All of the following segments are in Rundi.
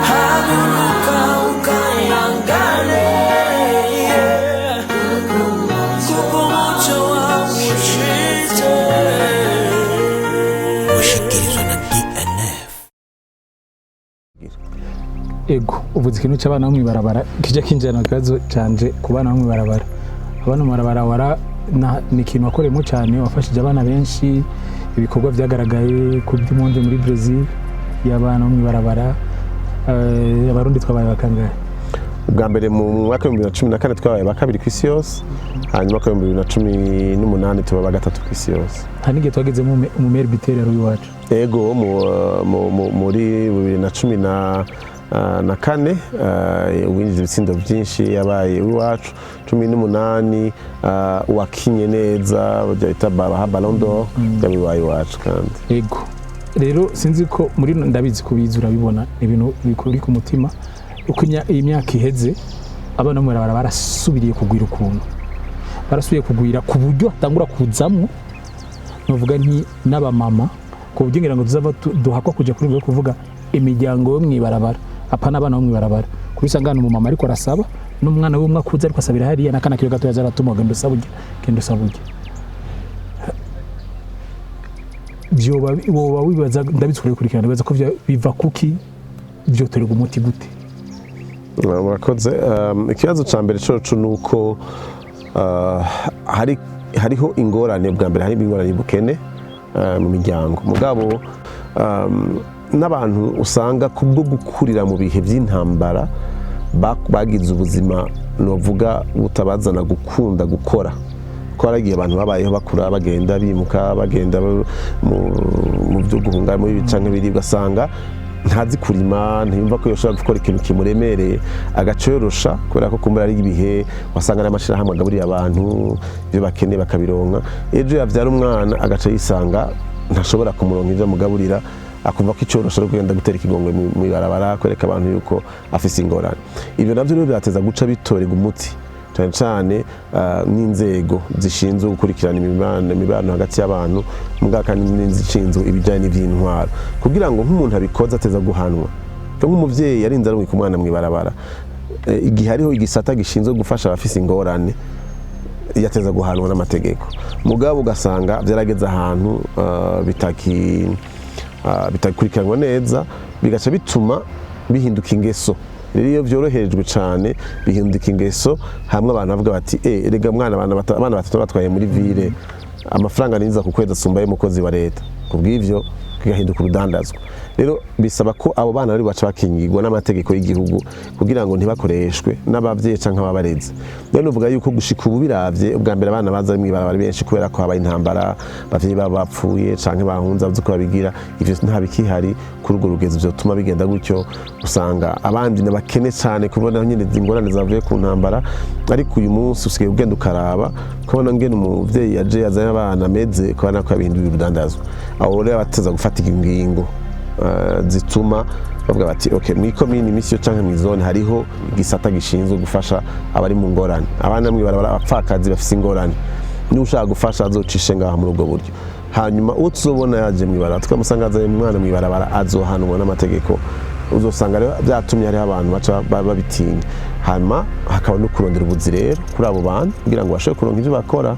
Haguruka ukayangane, yeah. Kuko umuco wawe ushitse. Mushikirizwa na DNF. Ego, uvuze ikintu cy'abana bo mw'ibarabara, kijya kinjirana mu kibazo canje ku bana bo mw'ibarabara. Abana bo mw'ibarabara wara ni ikintu wakoreyemo cyane, wafashije abana benshi, ibikorwa byagaragaye ku by'umundi muri Brazil y'abana bo mw'ibarabara. Abarundi twabaye bakangahe? Ubwa mbere mu mwaka wa 2014 twabaye ba kabiri ku isi yose, hanyuma ku 2018 tuba ba gatatu ku isi yose. Hari n'igihe twagezemo umu meilleur buteur yari uw'iwacu. Ego, muri 2014 uwinjiza ibitsindo byinshi yabaye uwacu, 18 uwakinye neza bita babaha Ballon d'Or yabaye iwacu kandi. Ego, rero sinzi ko muri, ndabizi ko ubizi, urabibona, ni ibintu bikuri ku mutima. Uko iyi myaka iheze, abana bo mw'ibarabara barasubiriye kugwira, ukuntu barasubiye kugwira ku buryo hatangura kuzamwo novuga nti n'abamama, ku buryo ngira ngo tuzava duhakwa kuja kuri kuvuga imiryango yo mw'ibarabara, apana abana bo mw'ibarabara, kuko usanga hano umumama ariko arasaba n'umwana w'umwe akuze ariko asabira hariya, n'akana kiwe gatoya aratuma: "Genda usaba urya, genda usaba urya." Vyoba woba wibaza, ndabizi kubikurikirana, wibaza ko biva kuki, vyotorerwa umuti gute? Murakoze. Ikibazo cya mbere coco ni uko hariho ingorane. Bwa mbere hari ingorane y'ubukene mu miryango, mugabo n'abantu usanga kubwo gukurira mu bihe by'intambara bagize ubuzima novuga butabazana gukunda gukora, ko haragiye abantu babayeho bakura bagenda bimuka, bagenda mu byo guhunga muri ibi canke biri, ugasanga ntazi kurima, ntiyumva ko yoshobora gukora ikintu kimuremereye, agaca yorosha kubera ko kumbura ari ibihe wasanga n'amashirahamwe agaburiye abantu ibyo bakeneye bakabironka. Ejo yavyara umwana, agaca yisanga ntashobora kumuronka ivyo amugaburira, akumva ko icyorosho ari kugenda gutera ikigongwe mw'ibarabara, kwereka abantu yuko afise ingorane. Ibyo navyo rero birateza guca bitorerwa umuti cyane cyane n'inzego zishinzwe gukurikirana imibano hagati y'abantu, mbwa kandi n'izishinzwe ibijyanye n'iby'intwaro, kugira ngo nk'umuntu abikoze ateza guhanwa. Ko nk'umuvyeyi yarinze arungika umwana mw'ibarabara, igihe hariho igisata gishinzwe gufasha abafise ingorane, yateza guhanwa n'amategeko. Mugabo ugasanga byarageze ahantu bitakurikiranwa neza, bigaca bituma bihinduka ingeso. Rero iyo byoroherejwe cyane bihinduka ingeso, hamwe abantu bavuga bati: "Eh, erega mwana, abana batatu batwaye muri ville, amafaranga ninjiza ku kwezi asumba y'umukozi wa leta." Kubw'ivyo bigahinduka urudandazwa. Rero bisaba ko abo bana bari baca bakingirwa n'amategeko y'igihugu kugira ngo ntibakoreshwe n'abavyeyi canke ababarezi. Rero nuvuga yuko gushika ubu biravye, ubwa mbere abana baza mw'ibarabara benshi kubera ko habaye intambara, abavyeyi babo bapfuye canke bahunze, abazi ko babigira, ivyo nta bikihari kuri urwo rugezo vyotuma bigenda gutyo. Usanga abandi n'abakene cane, kubona nyine ingorane zavuye ku ntambara. Ariko uyu munsi usigaye ugenda ukaraba, ukabona ngene umuvyeyi yaje yazanye abana ameze, ukabona ko yabihinduye urudandazwa. Abo rero bateza gufata ingingo zituma bavuga bati: "Okay, mu ikomini imisi yo canke mu zone hariho igisata gishinzwe gufasha abari mu ngorane, abana mw'ibarabara, abapfakazi bafise ingorane. Niba ushaka gufasha azocishe ngaha muri ubwo buryo. Hanyuma uwo tuzobona yaje mw'ibarabara, tukamusanga azanye umwana mw'ibarabara, azohanwa n'amategeko." Uzosanga rero byatumye hariho abantu baca babitinya. Hanyuma hakaba no kurondera ubuzi rero kuri abo bantu kugira ngo bashobore kuronka ivyo bakora,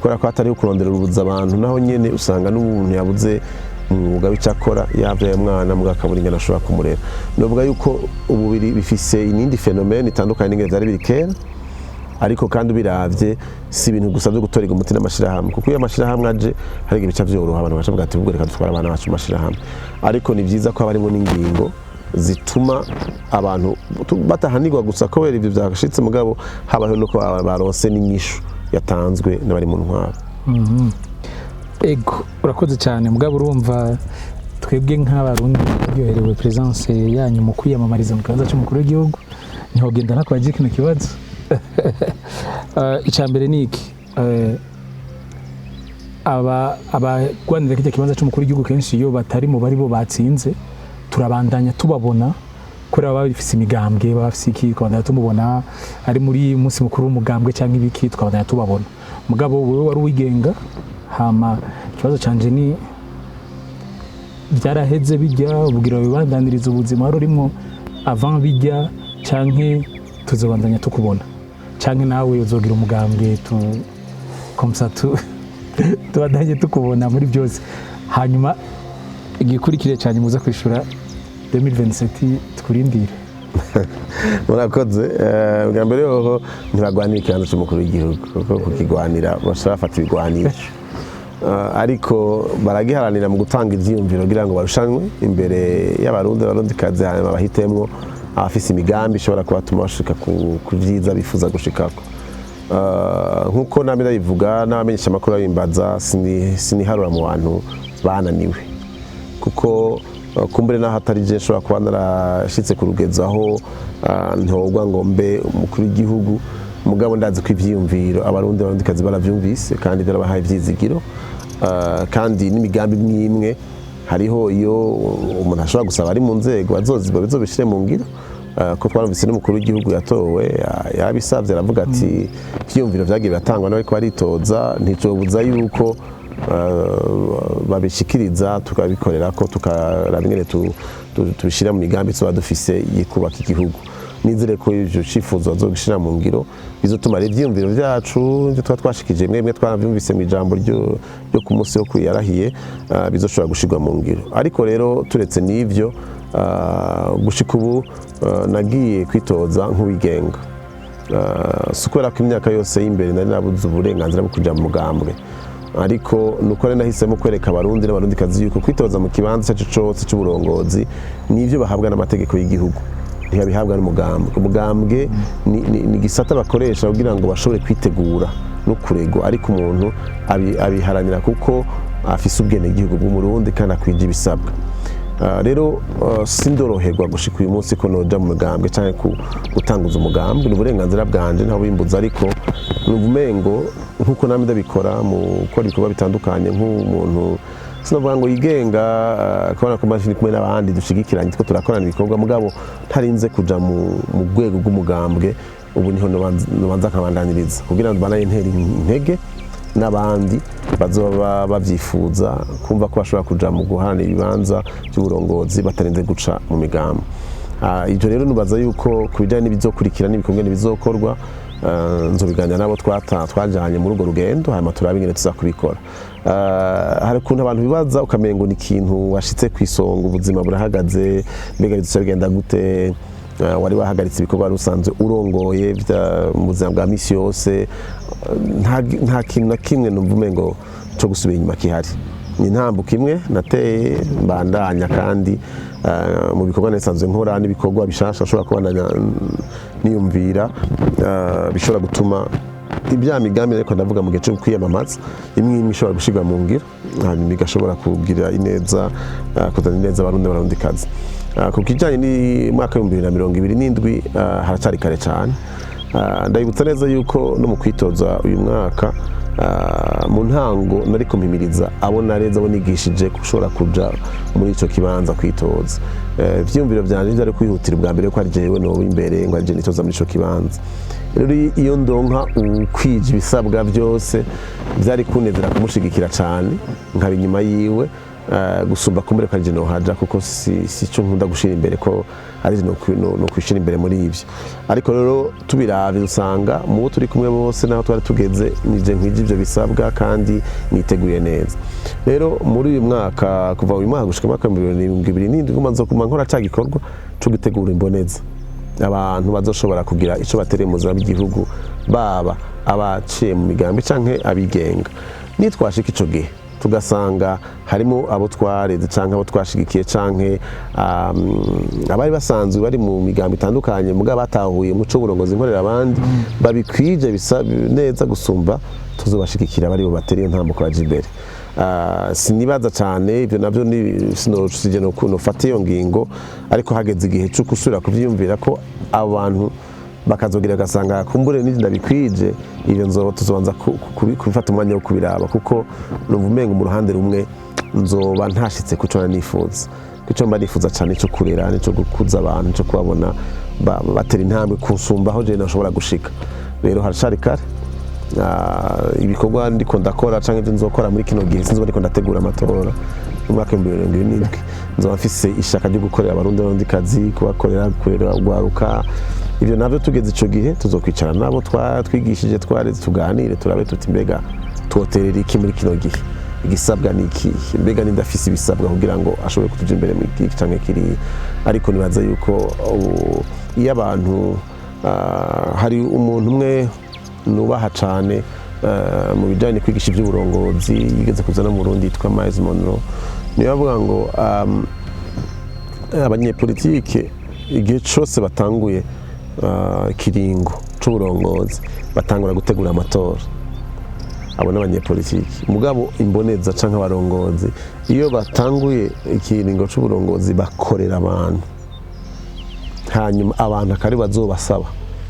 kubera ko hatari kurondera ubuzi abantu naho nyene usanga n'umuntu yabuze umwuga w'icyo akora, yavyaye umwana mbwa akabura ingene ashobora kumurera. Novuga yuko ubu biri bifise inindi phénomène itandukanye n'ingene vyari biri kera. Ariko kandi ubiravye, si ibintu gusa byo gutorega umuti n'amashirahamwe, kuko iyo amashirahamwe aje hari igihe bica vyoroha, abantu baca bavuga ati: "Ubwo reka dutware abana bacu mu mashirahamwe." Ariko ni vyiza ko haba harimo n'ingingo zituma abantu batahanirwa gusa kubera ivyo vyashitse, mugabo habaho nuko baronse n'inyishu yatanzwe n'abari mu ntwaro. Ego, urakoze cyane. Mugabo urumva twebwe nk'Abarundi baryoherewe présence yanyu mu kwiyamamariza mu kibanza cy'umukuru w'igihugu, ntihogenda ntakwagira kino kibazo. Icya mbere ni iki: abagwanira kijya kibanza cy'umukuru w'igihugu, kenshi iyo batari mu bari bo batsinze, turabandanya tubabona kubera baba bafise imigambwe, baba bafise iki, tukabandanya tumubona ari muri umunsi mukuru w'umugambwe cyangwa ibiki, tukabandanya tubabona. Mugabo wewe wari uwigenga. Hama ikibazo canje ni Byaraheze bijya ubwira bibandaniriza ubuzima wari urimo avant bijya, canke tuzobandanya tukubona, canke nawe uzogira umugambwe tu comme ça tu tubandanye tukubona muri byose? Hanyuma igikurikire cyane muza kwishura 2027, twurindire. Murakoze. Bwa mbere hoho ntibagwanira ikibanza cy'umukuru w'igihugu, kuko kukigwanira bashobora bafata ibigwanisho. Ariko baragiharanira mu gutanga ivyiyumviro kugira ngo barushanwe imbere y'Abarundi, Abarundikazi, hanyuma bahitemwo abafise imigambi ishobora kubatuma bashika ku vyiza bifuza gushikako. Nkuko namwe ndabivuga n'abamenyesha amakuru babimbaza, siniharura mu bantu bananiwe, kuko kumbure naho atari je nshobora kuba narashitse ku rugezo aho ntogwa ngo mbe umukuru w'igihugu, mugabo ndazi ko ivyiyumviro Abarundi, Abarundikazi baravyumvise kandi byarabahaye ivyizigiro. Kandi n'imigambi imwe imwe hariho iyo umuntu ashobora gusaba ari mu nzego bazoziba bizobishire mu ngiro. Ko twarumvise n'umukuru w'igihugu yatowe yabisavye, aravuga ati ivyiyumviro vyagiye biratangwa n'abariko baritoza, nticobuza yuko babishikiriza, tukabikorera ko tukaraba ingene tubishira mu migambi tuba dufise yo kubaka igihugu. Nizere ko ivyo cifuzo bazobishira mu ngiro, bizotuma rero ivyiyumviro vyacu, ivyo tuba twashikije, mwebwe twaravyumvise mu ijambo ryo ku munsi wo kwiyarahiye, bizoshobora gushirwa mu ngiro. Ariko rero turetse n'ivyo, gushika ubu nagiye kwitoza nk'uwigenga. Si ukubera ko imyaka yose y'imbere nari nabuze uburenganzira bwo kuja mu mugambwe, ariko nuko rero nahisemo kwereka Abarundi n'Abarundikazi yuko kwitoza mu kibanza cyacu cose c'uburongozi nivyo bahabwa n'amategeko y'igihugu, ntibabihabwa n'umugambwe. Umugambwe ni igisata bakoresha kugira ngo bashobore kwitegura no kuregwa, ariko umuntu abiharanira kuko afise ubwenegihugu bw'Umurundi kandi akwije ibisabwa. Rero sindoroherwa gushika uyu munsi ko noja mu mugambwe canke gutanguza umugambwe. Ni uburenganzira bwanje, ntawe bimbuza, ariko numva umengo nkuko namwe ndabikora mu gukora ibikorwa bitandukanye nk'umuntu, sinavuga ngo yigenga, kubona ko mba kumwe n'abandi dushigikiranye two turakorana ibikorwa, mugabo ntarinze kuja mu rwego rw'umugambwe. Ubu niho nobanza nkabandaniriza kugira ngo mbandanye ntera intege n'abandi bazoba bavyifuza kumva ko bashobora kuja mu guharanira ibibanza by'uburongozi batarinze guca mu migambo. Ivyo rero nubaza yuko ku bijanye n'ibizokurikira n'ibikorwa n'ibizokorwa, nzobiganira nabo twajanye muri urwo rugendo, hanyuma turabe ingene tuza kubikora. Hari ukuntu abantu bibaza ukamengo ni ikintu washitse ku isonga, ubuzima burahagaze, mbega bizoca bigenda gute? Wari wahagaritse ibikorwa wari usanzwe urongoye mu buzima bwa misi yose. Nta kintu na kimwe numva umengo cyo gusubira inyuma kihari. Ni intambuko imwe nateye mbandanya, kandi mu bikorwa nisanzwe nkora n'ibikorwa bishasha nshobora kubandanya niyumvira, bishobora gutuma ibya migambi ariko ndavuga mu gihe cyo kwiyamamaza imwe imwe ishobora gushirwa mu ngiro, hanyuma igashobora kugira ineza, kuzana ineza Abarundi, Abarundikazi. Ku kijyanye n'umwaka w'2027, haracyari kare cyane. Ndabibutsa neza yuko no mu kwitoza uyu mwaka, mu ntango nari kumpimiriza abo nareze, abo nigishije gushobora kuja muri ico kibanza kwitoza. Ivyiyumviro vyanje vyari kwihutira ubwa mbere ko ari jewe noba imbere, ngo ari je nitoza muri ico kibanza. Rero iyo ndonka ukwije ibisabwa byose, byari kunezera kumushigikira cyane nkaba inyuma yiwe, gusumba kumbure ko ari je nohaja, kuko si cyo nkunda gushira imbere ko ari je no kwishira imbere muri ivyo. Ariko rero tubiravye usanga mu bo turi kumwe bose naho twari tugeze nije nkwije ivyo bisabwa kandi niteguye neza. Rero muri uyu mwaka, kuva uyu mwaka gushika mu mwaka wa 2027, nguma nzokuma nkora ca gikorwa co gutegura imboneza, abantu bazoshobora kugira ico batereye mu buzima bw'igihugu, baba abaciye mu migambi canke abigenga. Nitwashika ico gihe tugasanga harimo abo twareze canke abo twashigikiye canke abari basanzwe bari mu migambi itandukanye mugabo batahuye muco burongozi nkorera abandi babikwije bisa neza gusumba, tuzobashigikira bari bo batera iyo ntambuko baje imbere. Sinibaza cyane ibyo nabyo ni sinosije no nofata iyo ngingo, ariko hageze igihe cyo gusubira kuvyiyumvira ko abantu bakazogira agasanga kumbure n'ivyo ndabikwije, ibyo nzoba tuzobanza kubifata umwanya wo kubiraba, kuko numva umengo mu ruhande rumwe nzoba ntashitse kuco nari nifuza, kuco mba nifuza cyane cyo kurera nico gukuza abantu, cyo kubabona batera intambwe kusumba aho jewe nashobora gushika. Rero haracari kare. Ibikorwa ndiko ndakora canke ivyo nzokora muri kino gihe, sinzoba ndiko ndategura amatora. Mu mwaka w'2027 nzoba mfise ishaka ryo gukorera Abarundi n'Abarundikazi, kubakorera, kurera urwaruka. Ivyo navyo, tugeze ico gihe, tuzokwicara nabo twigishije, twareze, tuganire, turabe tuti: mbega twoterera iki muri kino gihe? Igisabwa ni iki? Mbega nindafise ibisabwa kugira ngo ashobore kutuja imbere mu iki canke kiriya? Ariko nibaza yuko iyo abantu hari umuntu umwe nubaha cane mu bijanye no kwigisha ivy'uburongozi, yigeze kuza no mu Burundi, yitwa Miles Monroe, niyo avuga ngo abanyepolitike igihe cose batanguye ikiringo c'uburongozi, batangura gutegura amatora. Abo n'abanyepolitiki. Mugabo imboneza canke abarongozi, iyo batanguye ikiringo c'uburongozi, bakorera abantu, hanyuma abantu akari bazobasaba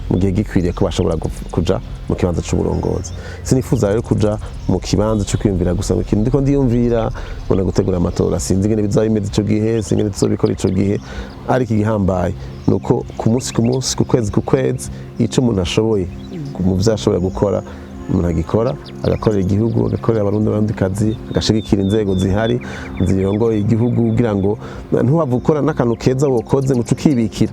mu gihe gikwiriye ko bashobora kuja mu kibanza c'uburongozi. Sinifuza rero kuja mu kibanza cyo kwiyumvira gusa ngo ikintu ndiko ndiyumvira ngo na gutegura amatora. Sinzi ingene bizaba bimeze ico gihe, sinzi ingene tuzobikora ico gihe, ariko igihambaye ni uko ku munsi ku munsi, ku kwezi ku kwezi, ico umuntu ashoboye mu vyo ashobora gukora, umuntu agikora, agakorera igihugu, agakorera Abarundi n'Abarundikazi, agashigikira inzego zihari zirongoye igihugu, kugira ngo ntuhave ukora n'akantu keza wokoze ngo uce ukibikira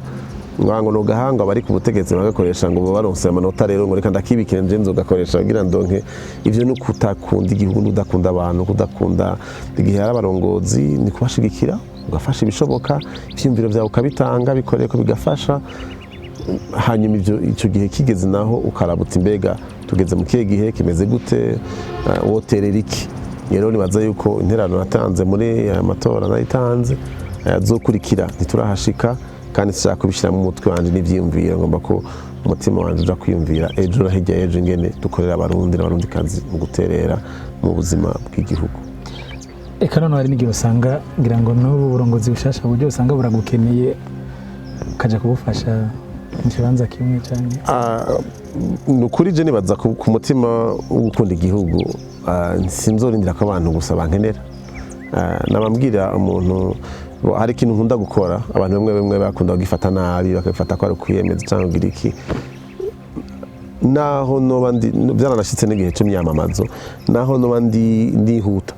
ngo nugahanga abari ku butegetsi bagakoresha, ngo baronse amanota, rero ngo reka ndakibikire nje nzogakoresha kugira ndonke. Ivyo ni ukutakunda igihugu n'udakunda abantu, kudakunda. Igihe hari abarongozi, ni kubashigikira, ugafasha ibishoboka, ivyiyumviro vyawe ukabitanga, bikoreye ko bigafasha. Hanyuma ivyo icyo gihe kigeze naho, ukarabuta: imbega tugeze mu kihe gihe, kimeze gute, woterera iki? Rero nibaza yuko interano natanze muri aya matora nayitanze, azokurikira ntiturahashika, kandi sinshaka kubishyiramo umutwe wanje n'ivyiyumviro. Ngomba ko umutima wanje uja kwiyumvira ejo na hirya y'ejo, ingene dukorera Abarundi n'Abarundikazi mu guterera mu buzima bw'igihugu. Eka noneho hari n'igihe usanga, ngira ngo n'ubu burongozi bushasha, uburyo usanga buragukeneye, ukaja kubufasha mu kibanza kimwe cyane. Ah, ni ukuri, je nibaza ku mutima wo gukunda igihugu, sinzorindira ko abantu gusa bankenera. Nabambwira umuntu hari ikintu nkunda gukora, abantu bamwe bamwe bakunda kugifata nabi, bakabifata ko ari ukwiyemeza cyangwa kugira iki. Naho noba ndi, byaranashitse n'igihe cy'imyamamazo, naho noba ndi ndihuta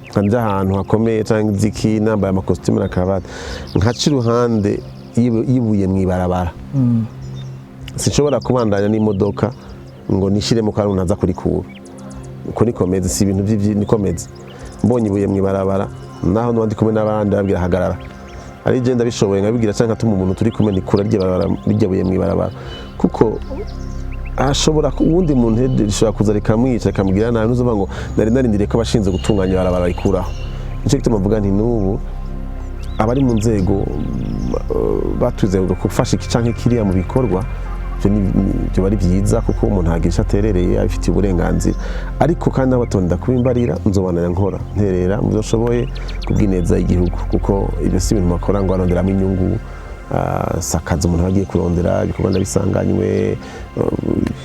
nkajya ahantu hakomeye cyangwa inziki, nambaye amakositimu na karavate, nkaca iruhande y'ibuye mu ibarabara, sinshobora kubandanya n'imodoka ngo nishiremo ko hari umuntu aza kurikura. Uko nikomeze, si ibintu nikomeze. Mbonye ibuye mu ibarabara, naho nuba ndi kumwe n'abandi, babwira hagarara, ari je ndabishoboye nkabibwira cyangwa nkatuma umuntu turi kumwe nikura rya barabara, rirya buye mu ibarabara, kuko ashobora uwundi muntu rishobora kuza rikamwica, rikamubwira nabi, ntuzovuga ngo nari narindiriye ko abashinzwe gutunganya ibarabara rikuraho. Nicyo gituma mvuga nti n'ubu abari mu nzego batwizeye gufasha iki canke kiriya mu bikorwa, ivyo byoba ari byiza, kuko umuntu agira icyo aterereye abifitiye uburenganzira. Ariko kandi aho batonda kubimbarira, nzobananya nkora, nterera mu byo nshoboye kubw'ineza y'igihugu, kuko ibyo si ibintu bakora ngo aronderamo inyungu. Sakaza umuntu aba agiye kurondera ibikorwa ndabisanganywe,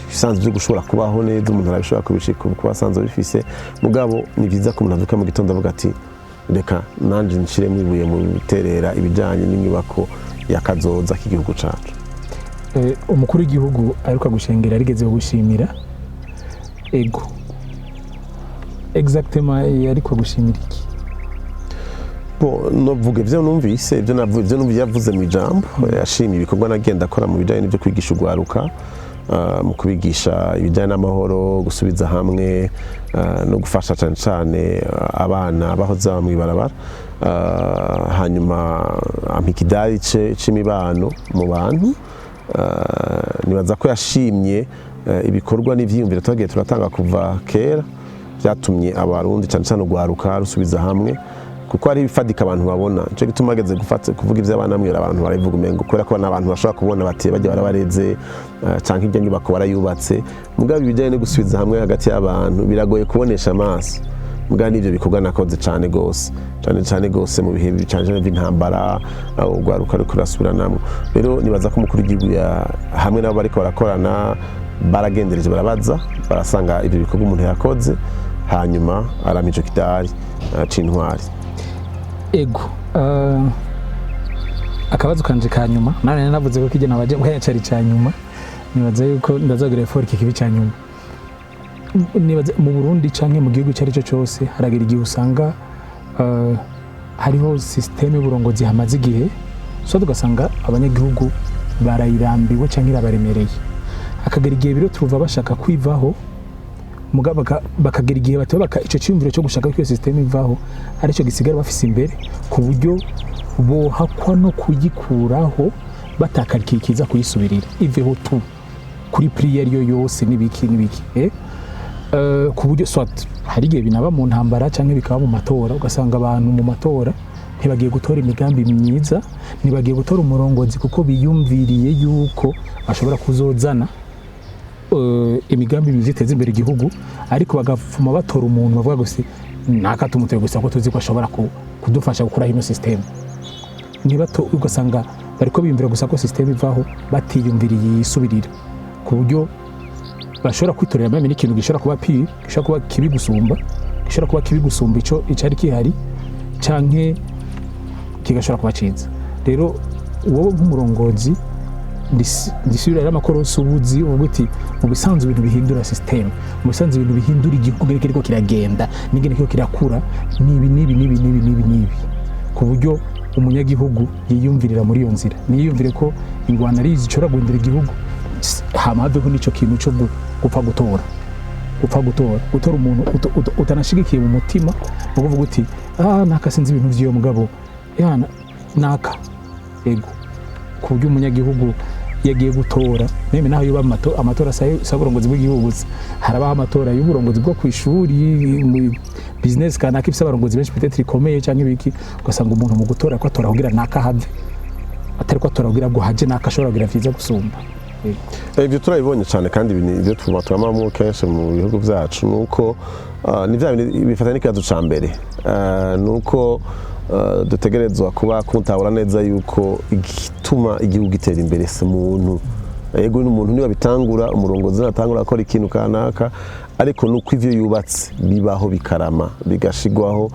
ibisanzwe byo gushobora kubaho neza, umuntu arabishobora kubishika kuba asanzwe abifise. Mugabo ni byiza ko umuntu avyuka mu gitondo avuga ati: reka nanje nshiremo ibuye mu guterera ibijanye n'inyubako y'akazoza k'igihugu cacu. Umukuru w'igihugu aheruka gushengera yarigeze gushimira. Ego, exactement yariko gushimira iki? Bon, novuga ivyo numvise, ivyo numvise yavuze mu ijambo. Yashimye ibikorwa nagenda akora mu bijanye n'ivyo kwigisha urwaruka, mu kubigisha ibijanye n'amahoro, gusubiza hamwe, no gufasha cane cane abana bahoze baba mw'ibarabara. Hanyuma ampa ikidari c'imibano mu bantu. Nibaza ko yashimye ibikorwa n'ivyiyumviro twagiye turatanga kuva kera, byatumye Abarundi, cyane cyane urwaruka, rusubiza hamwe, kuko hari ibifatika abantu babona. Nico gituma ageze gufata kuvuga ivy'abana mwira, abantu barabivuga umengo kubera ko n'abantu bashobora kubona bati bajya barabareze, canke irya nyubako barayubatse. Mugabo ibijyanye no gusubiza hamwe hagati y'abantu biragoye kubonesha amaso. Mugabo n'ivyo bikorwa nakoze cane gose, cane cane gose mu bihe cane cane vy'intambara, aho urwaruka ruriko rurasubiranamwo. Rero nibaza ko umukuru w'igihugu hamwe nabo bariko barakorana baragendereje, barabaza, barasanga ivyo bikorwa umuntu yakoze, hanyuma arampa ico kidari c'intwari. Ego, akabazo kanje ka nyuma, nane navuze ko kijya nabaje mbwa cari ca nyuma, nibaza yuko ndazagira effort kikibi ca nyuma. Nibaza mu Burundi canke mu gihugu icari cyo cyose, haragira igihe usanga Hariho système y'uburongozi hamaze igihe, so tugasanga abanyagihugu barayirambiwe cyangwa irabaremereye, hakagera igihe biro turuva bashaka kwivaho. Bakagera igihe bateba ico cyiyumviro cyo gushaka ko iyo système ivaho aricyo gisigara bafise imbere, ku buryo bohakwa no kuyikuraho batakarikikiza kuyisubirira, iveho tu kuri prix iyo ariyo yose n'ibiki n'ibiki, eh? Ku buryo soit hari igihe binaba mu ntambara cyangwa bikaba mu matora, ugasanga abantu mu matora ntibagiye gutora imigambi myiza, ntibagiye gutora umurongozi kuko biyumviriye yuko ashobora kuzozana imigambi myiza iteza imbere igihugu, ariko bagapfuma batora umuntu bavuga gusa naka tumutoye gusa ko tuzi ko ashobora kudufasha gukuraho ino système. Ntibato, ugasanga bariko biyumvira gusa ko système ivaho, batiyumviriye yisubirira, ku buryo bashobora kwitorera même n'ikintu gishobora kuba pire, gishobora kuba kibi gusumba, gishobora kuba kibi gusumba ico icari kihari, canke kigashobora kuba ciza. Rero wowe nk'umurongozi, ndisubira rero amakorosi ubuzi uvuga uti mu bisanzwe ibintu bihindura système, mu bisanzwe ibintu bihindura igihugu ngene kiriko kiragenda n'ingene kiriko kirakura nibi nibi nibi nibi nibi nibi, ku buryo umunyagihugu yiyumvirira muri iyo nzira, niyumvire ko ingwano ari izi ishobora guhindura igihugu, hama haveho n'ico kintu cyo gupfa gutora, gupfa gutora, gutora umuntu utanashigikiye mu mutima, ni ukuvuga uti ah, naka sinzi ibintu vy'iyo mugabo yana naka ego, ku buryo umunyagihugu iyo agiye gutora, même naho yoba amatora asa uburongozi bw'igihugu gusa, harabaho amatora y'uburongozi bwo kw'ishuri, mu business kanaka ifise abarongozi benshi peut-être ikomeye canke ibiki, ugasanga umuntu mu gutora ko atora kugira naka have, atari ko atora kugira ngo haje naka ashobora kugira vyiza gusumba. Yego. Ibyo turabibonye cyane, kandi ibi ni ibyo tuba turamamo kenshi mu bihugu byacu, ni uko ni bya bindi bifatanya n'ikibazo cya mbere. Ni uko dutegerezwa kuba kutabura neza yuko igituma igihugu gitera imbere si umuntu. Yego, n'umuntu niba bitangura, umurongozi natangura akora ikintu kanaka, ariko nuko ivyo yubatse bibaho, bikarama, bigashigwaho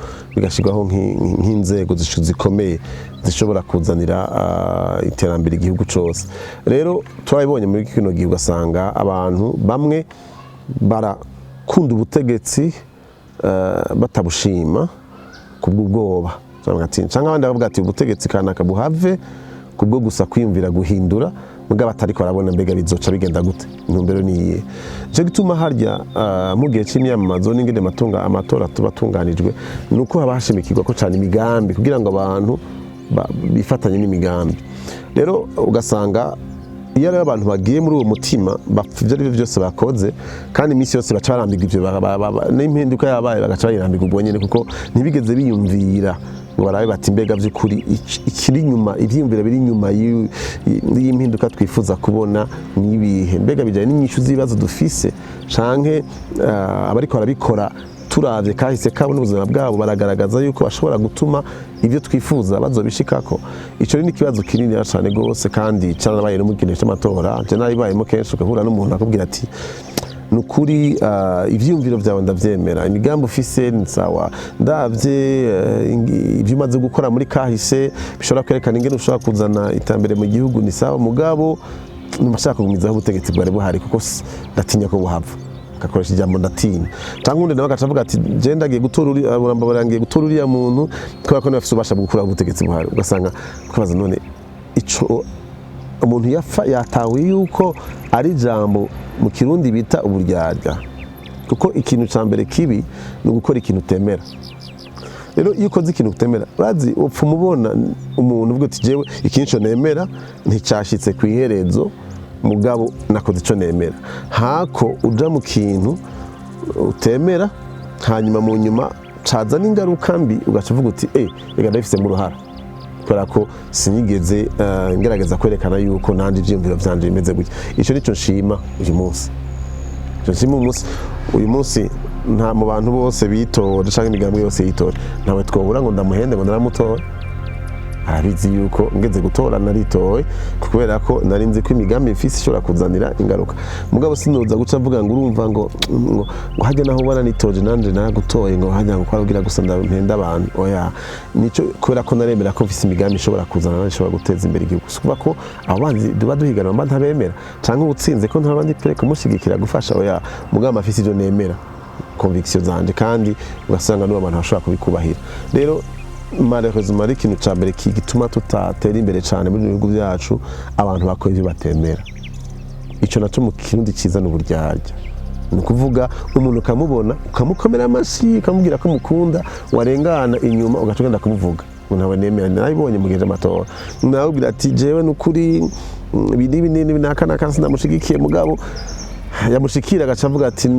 nk'inzego zikomeye zishobora kuzanira iterambere igihugu cose. Rero turabibonye muri kino gihe, ugasanga abantu bamwe barakunda ubutegetsi batabushima kubw'ubwoba, canke abandi bakavuga ati ubutegetsi kanaka buhave kubwo gusa kwiyumvira guhindura, mugabo atariko arabona mbega bizoca bigenda gute, intumbero ni iyihe. Nico gituma harya mu gihe c'imyamamazo n'ingene matunga amatora tuba atunganijwe, nuko haba hashimikirwa ko cane imigambi, kugira ngo abantu bifatanye n'imigambi. Rero ugasanga iyo rero abantu bagiye muri uwo mutima, bapfa ibyo ari byo byose bakoze, kandi iminsi yose baca barambirwa ivyo n'impinduka yabaye bagaca bayirambirwa ubwo nyene, kuko ntibigeze biyumvira ngo barabe bati mbega by'ukuri ikiri inyuma, ivyiyumviro biri inyuma y'impinduka twifuza kubona n'ibihe, mbega bijanye n'inyishu z'ibibazo dufise, canke abariko barabikora turavye kahise kabo n'ubuzima bwabo baragaragaza yuko bashobora gutuma ibyo twifuza bazobishikako. Ico ni ikibazo kinini cyane gose, kandi cyarabaye no mu kintu cy'amatora. Je narabibayemo kenshi, ugahura n'umuntu akubwira ati nukuri ivyiyumviro vyawe ndavyemera, imigambi ufise ni sawa, ndavye ibyo umaze gukora muri kahise bishobora kwerekana ingene ushobora kuzana iterambere mu gihugu, ni sawa, mugabo numva nshaka kugumizaho ubutegetsi bwari buhari kuko ndatinya ko buhava. Agakoresha ijambo ndatinya. Cyangwa undi nawe agaca avuga ati je ndagiye gutora uri urambabara, ngiye gutora uriya muntu kubera ko niwe afise ububasha bwo gukuraho ubutegetsi buhari. Ugasanga kwibaza none ico umuntu yapfa yatahuye yuko ari ijambo mu Kirundi bita uburyarya, kuko ikintu cya mbere kibi ni ugukora ikintu utemera. Rero iyo ukoze ikintu utemera, urazi upfa umubona umuntu uvuga uti jewe ikintu nemera nticyashitse ku iherezo, mugabo nakoze ico nemera, hako uja mu kintu utemera, hanyuma mu nyuma caza n'ingaruka mbi, ugaca uvuga uti eh, reka ndabifisemo uruhara kubera ko sinigeze ngerageza kwerekana yuko nanje ivyiyumviro vyanje bimeze gutya. Ico nico nshima uyu munsi, ico nshima uyu munsi, nta mu bantu bose bitora canke imigambwe yose yitora, ntawe twobura ngo ndamuhende ngo ndaramutora. Arabizi yuko ngeze gutora naritoye kubera ko nari nzi ko imigambi mfise ishobora kuzanira ingaruka, mugabo sinoza guca mvuga ngo urumva ngo hajya naho ubona nitoje nanje nagutoye, ngo hajya ngo kwaragira gusa ndampenda abantu. Oya, nico kubera ko naremera ko mfise imigambi ishobora kuzana nanje ishobora guteza imbere igihugu. Si ukuvuga ko abo banzi duba duhiganwa mba ntabemera, canke ubutsinze ko ntaba ndi prêt kumushigikira gufasha. Oya, mugabo afise ivyo nemera, conviction zanje, kandi ugasanga n'uwo abantu bashobora kubikubahira. Rero Malheureusement, ari ikintu ca mbere gituma tutatera imbere cyane muri bihugu byacu. Abantu bakora ibyo batemera, ico naco mu Kirundi ciza ni uburyarya. Ni ukuvuga umuntu ukamubona, ukamukomera amashyi, ukamubwira ko umukunda, warengana inyuma ugaca ugenda kumuvuga ngo ntawe nemera. Narabibonye mu gihe c'amatora, nawubwira ati: "Jewe nukuri ibi n'ibi n'ibi naka naka sinamushigikiye." Mugabo yamushikira agaca avuga ati: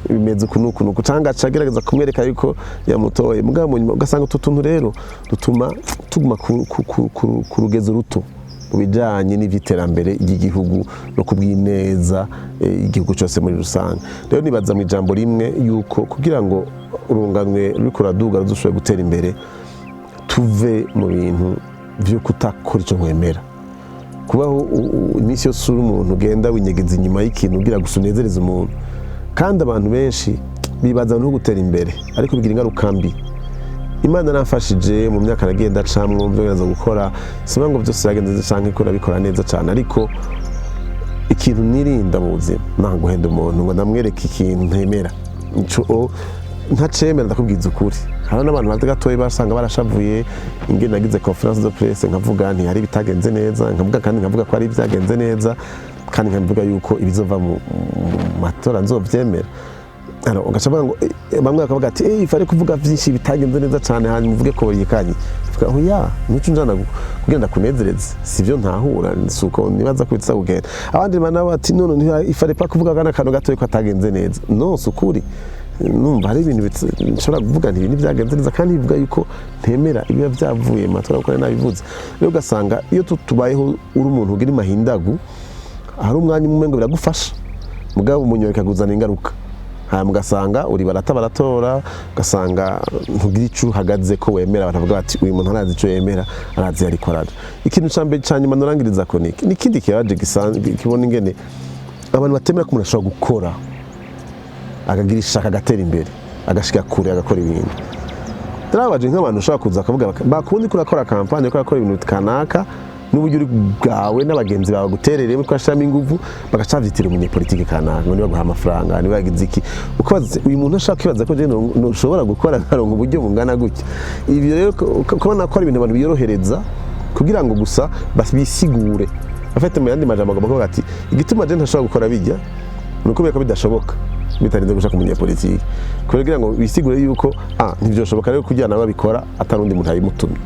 "Bimeze uku n'uku n'uku," cyangwa agaca agerageza kumwereka yuko yamutoye. Mugabo mu nyuma ugasanga utu tuntu rero dutuma tuguma ku rugezo ruto mu bijyanye n'iby'iterambere ry'igihugu no kubw'ineza igihugu cyose muri rusange. Rero nibaza mu ijambo rimwe yuko kugira ngo urunganwe ruriko ruraduga ruzoshobore gutera imbere, tuve mu bintu byo kutakora icyo nkwemera. Kubaho iminsi yose uri umuntu ugenda winyegeza inyuma y'ikintu ugira gusa unezereze umuntu. Kandi abantu benshi bibaza no gutera imbere, ariko bigira ingaruka mbi. Imana yaramfashije mu myaka nagiye ndacamwo byo ngerageza gukora. Siba ngo byose byagenze neza canke ko nabikora neza cyane, ariko ikintu nirinda mu buzima nta guhenda umuntu ngo ndamwereke ikintu ntemera. Ico ntacemera, ndakubwiza ukuri. Hari n'abantu bato gatoya basanga barashavuye ingene nagize conférence de presse, nkavuga nti hari ibitagenze neza, nkavuga kandi nkavuga ko hari ibyagenze neza, kandi nkavuga yuko ibizova mu matora nzovyemera. Alors, ugaca uvuga ngo bamwe bakavuga ati: "Ifare kuvuga vyinshi bitagenze neza cyane, hanyuma uvuge ko yikanye." Vuga oya, nico njana kugira ndakunezereze, sivyo ntahura, suko nibaza ko biza kugenda. Abandi nabo ati: "None ifare pa kuvuga kana kantu gatoya ko atagenze neza." No sukuri, numva hari ibintu nshobora kuvuga nti ibintu byagenze neza, kandi bivuga yuko ntemera ibiba byavuye mu matora kuko nabivuze. Rero ugasanga iyo tubayeho uri umuntu ugira imahindagu, hari umwanya umwe ngo biragufasha, mugabo umunyoni bikakuzana ingaruka. Hanyuma ugasanga uri barata baratora, ugasanga ntugira icyo uhagaze ko wemera. Abantu bavuga bati: "Uyu muntu arazi icyo yemera, arazi ariko araja." Ikintu cya mbere, cya nyuma nurangiriza ko niki, n'ikindi kibaje gisanzwe kibona ingene abantu batemera ko umuntu ashobora gukora, akagira ishaka, agatera imbere, agashika kure, agakora ibintu. Turabaje nk'abantu ushobora kuza bakavuga bakundi ko urakora campagne, ko urakora ibintu kanaka, n'uburyo uri bwawe n'abagenzi bawe guterereye ko ashiramo inguvu, bagaca bavyitira umunyepolitike kanaka ngo niba guha amafaranga, niba yagize iki. Ukabaza uyu muntu ashaka kwibaza ko je nshobora gukora nkaronka uburyo bungana gutya. Ibyo rero ukabona ko ari ibintu abantu biyorohereza kugira ngo gusa bisigure. Afite mu yandi majambo agomba kuvuga ati: "Igituma je ntashobora gukora bijya ni ukubera ko bidashoboka bitarinze gushaka umunyepolitike," kugira ngo bisigure yuko ntivyoshoboka rero kugira nawe abikora atari undi muntu abimutumye.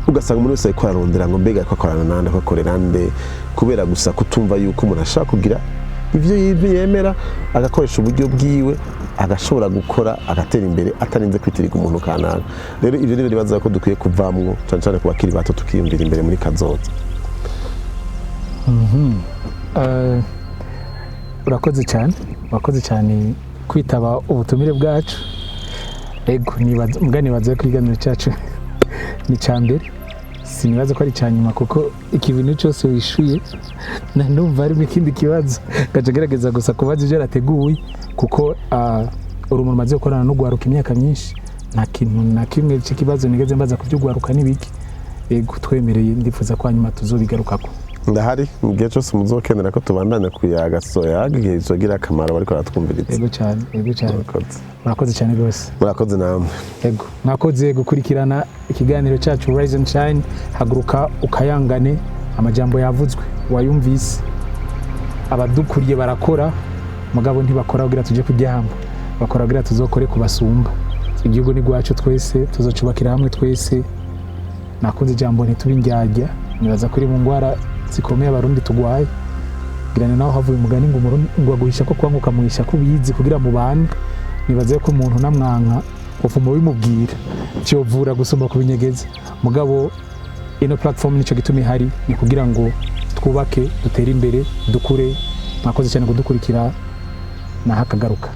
Ugasanga umuntu wese ariko ararondera ngo mbega ariko akorana nande, ariko akorera nde, kubera gusa kutumva yuko umuntu ashaka kugira ivyo yemera, agakoresha uburyo bwiwe, agashobora gukora, agatera imbere atarinze kwitirirwa umuntu kanaka. Rero ivyo nivyo nibaza ko dukwiye kuvamwo, cane cane ku bakiri bato, tukiyumvira imbere muri kazoza. Urakoze cyane, urakoze cyane kwitaba ubutumire bwacu. Ego, nibaza mbwa nibaza ko ikiganiro cyacu ni icya mbere, sinibaza ko ari icya nyuma, kuko ikintu cyose wishuye na ndumva harimo ikindi kibazo, gaca gerageza gusa kubaza ibyo yarateguye, kuko uri umuntu umaze gukorana no guharuka imyaka myinshi, nta kintu na kimwe cy'ikibazo nigeze mbaza ku byo guharuka n'ibiki. Ego, twemereye, ndifuza ko hanyuma tuzobigarukako. Ndahari mu gihe cyose muzokenera ko tubandanya kuyaga, tuzoyaga igihe bizogira akamaro bariko baratwumviriza. Ego cyane, ego cyane. Murakoze. Murakoze cyane rwose. Murakoze namwe. Ego, mwakoze gukurikirana ikiganiro cyacu Rise and Shine, haguruka ukayangane. Amajambo yavuzwe wayumvise. Abadukuriye barakora, mugabo ntibakora kugira tuje kuryama, bakora kugira tuzokore kubasumba. Igihugu ni gwacu twese, tuzocubakira hamwe twese. Nakunze ijambo ntitube indyarya. Nibaza kuri mu ngwara zikomeye Abarundi tugwaye. Kugira naho havuye umugani ngo Umurundi ngo aguhisha ko kwanga ukamuhisha ko ubizi kugira mubane. Nibaze ko umuntu namwanka ufuma ubimubwira vyovura gusumba kubinyegeza. Mugabo ino platform nico gituma ihari, ni kugira ngo twubake, dutere imbere, dukure. Mwakoze cyane kudukurikira, naho akagaruka.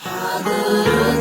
Haguruka.